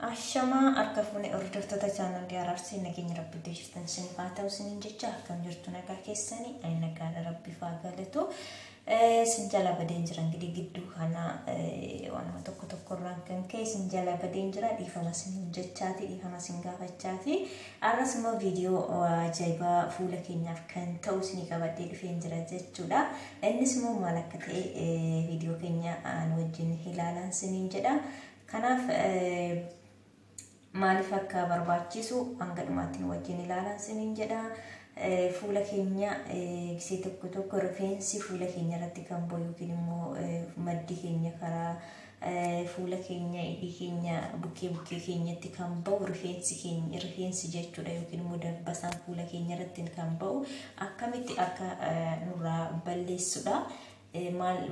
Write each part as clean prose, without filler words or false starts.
Ashamaa harka fuune hordoftoota chaanalii Araarsee nageenya rabbiitti jirtan isiniif haa ta'u isiniin jecha akkam jirtu nagaa keessanii ani nagaadha rabbiif haa galatu. Isin jala badeen jira ingidihi gidduu kana waanuma tokko tokko irraan kan ka'e isin jala badeen jira dhiifama isin jechaati dhiifama isin gaafachaati. Arras immoo viidiyoo ajaa'ibaa fuula keenyaaf kan ta'u isinii qabadhee dhufeen jira jechuudha. Innis immoo maal akka ta'e viidiyoo keenya nu wajjin ilaalaan isiniin jedha. Kanaaf maaliif akka barbaachisu hanga dhumaatti nu wajjin ilaalaan isiniin jedha. Fuula keenya gisee tokko tokko rifeensi fuula keenya irratti kan bu'u yookiin immoo maddi keenya karaa fuula keenya hidhii keenya bukkee bukkee keenyatti kan ba'u rifeensi keenya rifeensi jechuudha yookiin immoo dabbasaan fuula keenya irratti kan ba'u akkamitti akka nurraa balleessudha.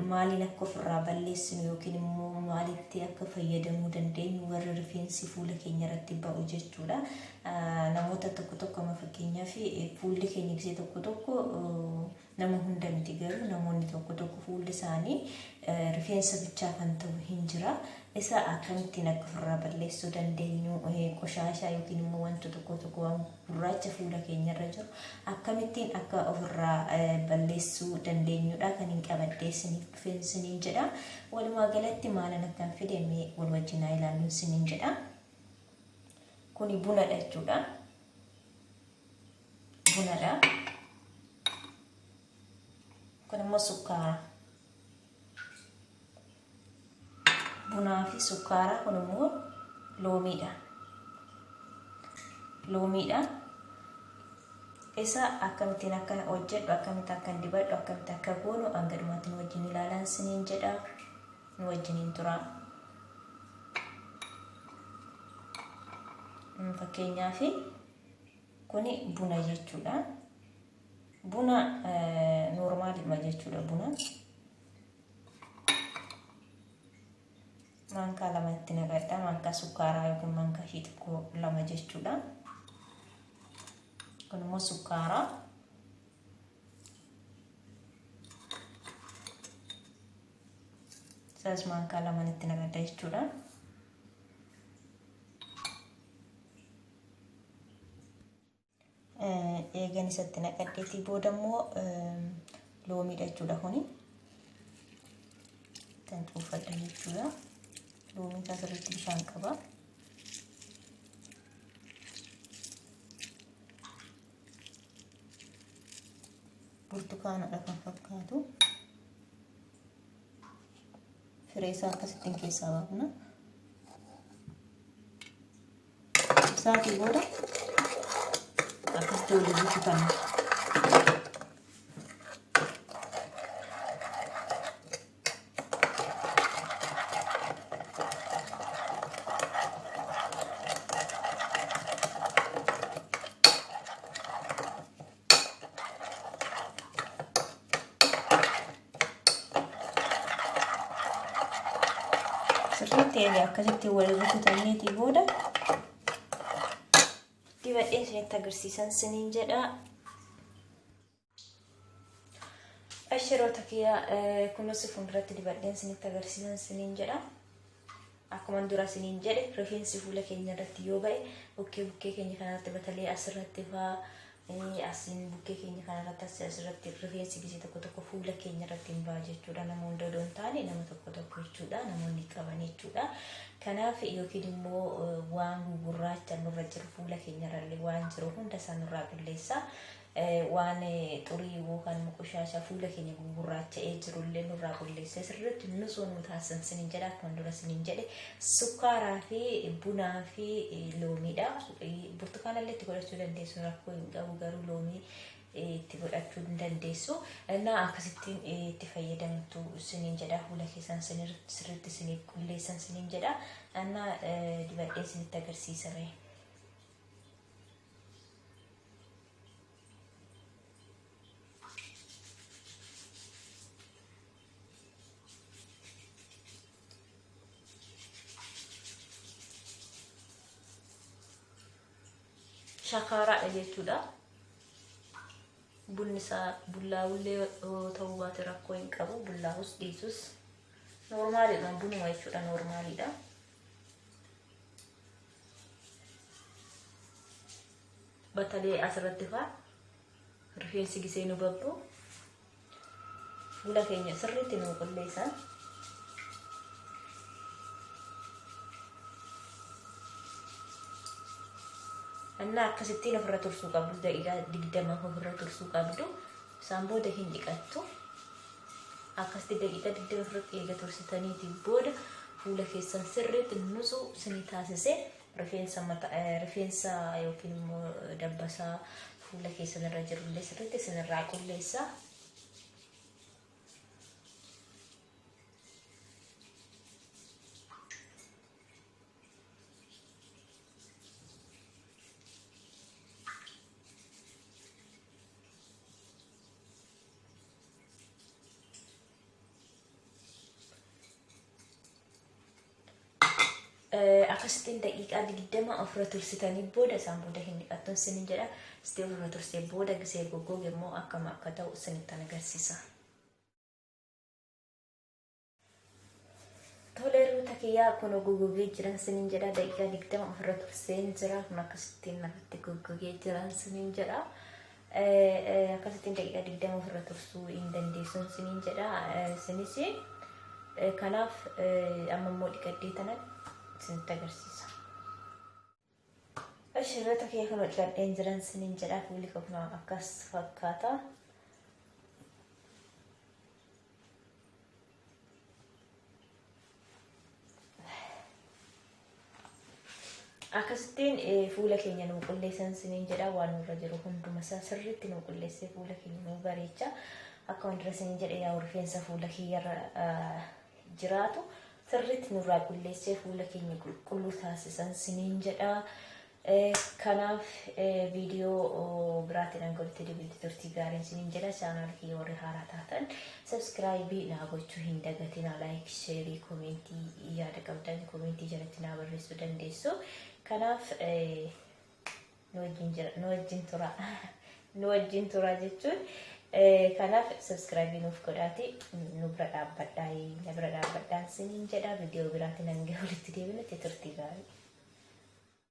Maaliin akka ofirraa balleessinu yookiin immoo maalitti akka fayyadamuu dandeenyu warri rifeensi fuula keenya irratti ba'u jechuudha. Namoota tokko tokko amma fakkeenyaaf fuulli keenya gisee tokko tokko nama hunda miti garuu namoonni tokko tokko fuulli isaanii rifeensa bichaa kan ta'u hin jira. Isa akkamittiin akka ofirraa balleessuu dandeenyu qoshaashaa yookiin immoo wanta tokko tokko waan gurraacha fuula keenyarra jiru akkamittiin akka ofirraa balleessuu dandeenyudha kan hin qabadhee isiniif dhufeen isiniin jedha. Walumaa galatti maalan akkan fide mee wal wajjin haa ilaallu isiniin jedha. Kuni bunadha jechuudha. Bunadha. Kun immoo sukkaara. Bunaa fi sukkaara kun immoo loomiidha. Loomiidha. Isa akkamittiin akka hojjedhu, akkamitti akka dibadhu, akkamitti akka goonu hanga dhumaatti nu wajjin ilaalaan siniin jedha. Nu wajjiniin tura. Fakkeenyaaf kuni buna jechuudha. Buna noormaalidhuma jechuudha buna. Maankaa lama itti naqadha. Maankaa sukkaaraa yookiin maankaa ishii xiqqoo lama jechuudha. Kun immoo sukkaaraa. Isaas maankaa lamaan itti naqadha jechuudha. Eegan isatti naqadheetii booda immoo loomiidha jechuudha kuni. Kan cuuffadha jechuudha. Loomiin isaa sirriitti bishaan qaba. Burtukaanadha kan fakkaatu. Firee isaa akkasittiin keessaa baafna. Isaatii booda akkasitti waliin rukutanna. Sirriitti egaa akkasitti wal rukutanneetii booda dibadhee isinitti agarsiisan siniin jedha. Ashiroota kiyya kunuunsi fuulduratti dibadheen isinitti agarsiisan siniin jedha. Akkuma dura siniin jedhe rifeensi fuula keenya irratti yoo ba'e bukkee bukkee keenya kanarratti batalee asirratti fa'aa asiin bukkee keenya kanarratti asii asirratti rifeensi gisee tokko tokko fuula keenya irratti hin ba'a jechuudha. Nama hunda odoo hin taane nama tokko tokko jechuudha. Namoonni qaban jechuudha. Kanaaf yookiin immoo waan gugurraacha nurra jiru fuula keenya irrallee waan jiru hunda isaa nurraa qulleessa. Waan xurii yookaan immoo qoshaashaa fuula keenya gugurraacha'ee jirullee nurraa qulleessee sirriitti nusuu nu taasisan sinin jedha. Akkuma dura sinin jedhe sukkaaraa fi bunaa fi loomiidha. Burtukaana illee itti godhachuu dandeessu rakkoo hin qabu garuu loomii itti godhachuu hin dandeessu. Innaa akkasittiin itti fayyadamtu sinin jedha. Fuula keessan sirriitti siniif qulleessan sinin jedha. Innaa dibadhee sinitti agarsiisa mee. Shakaaraadha jechuudha. Bunni isaa bullaa'ullee yoo ta'uu baate rakkoo hin qabu. Bullaa'us dhiisus noormaaliidha. Bunuma jechuudha noormaaliidha. Batalee asirratti faa rifeensi gisee nu babbu fuula keenya sirriitti nu qulleessa. Innaa akkasittiin ofirra tursuu qabdu daqiiqaa 20 ofirra tursuu qabdu. Isaan booda hin dhiqattu. Akkasitti daqiiqaa 20 ofirratti eega tursitaniitiin booda fuula keessan sirriitti nutsuu isinii taasisee rifeensa mata rifeensa yookiin immoo dabbasaa fuula keessan irra jirullee sirriitti isinirraa qulleessa. Akkasittiin daqiiqaa 20 ofirra tursitanii booda isaan booda hin dhiqattuun isinin jedha. Sitti ofirra tursee booda gisee goggoge immoo akkam akka ta'u isinittan agarsiisa. Tole ruuta kiyyaa kun goggogee jiran sinin jedha daqiiqaa 20 ofirra turseen jira kun akkasittiin nafatti goggogee jiran sinin jedha. Akkasittiin daqiiqaa 20 ofirra tursuu hin dandeessuun sinin jedha. Isinis kanaaf amma immoo dhiqadhee tanan isinitti agarsiisa. Ishirroota kiyya kun dhiqadheen jiran sinin jedha fuulli koo kun akkas fakkaata. Akkasittiin fuula keenya nuu qulleessan siniin jedha waan nurra jiru hunduma isaa sirriitti nuu qulleessee fuula keenya nuu bareecha. Akkuma dura siniin jedhe yaa rifeensa fuula kiyyarra jiraatu sirriitti nurraa qulleessee fuula keenya qulqulluu taasisan siniin jedha. Kanaaf viidiyoo biraatiin hanga walitti deebinutti turtii gaariin isiniin jedha. Chaanaala kiyya warri haaraa taatan sabskiraayibii naa gochuu hin dagatinaa. Laayik, sheerii, koomentii yaada qabdan koomentii jalatti naa barreessuu dandeessu. Kanaaf nu wajjin jira nu wajjin tura nu wajjin tura jechuun kanaaf sabskiraayibii nuuf godhaati nu bira dhaabbadhaa na bira dhaabbadhaan isiniin jedha. Viidiyoo biraatiin hanga walitti deebinutti turtii gaarii.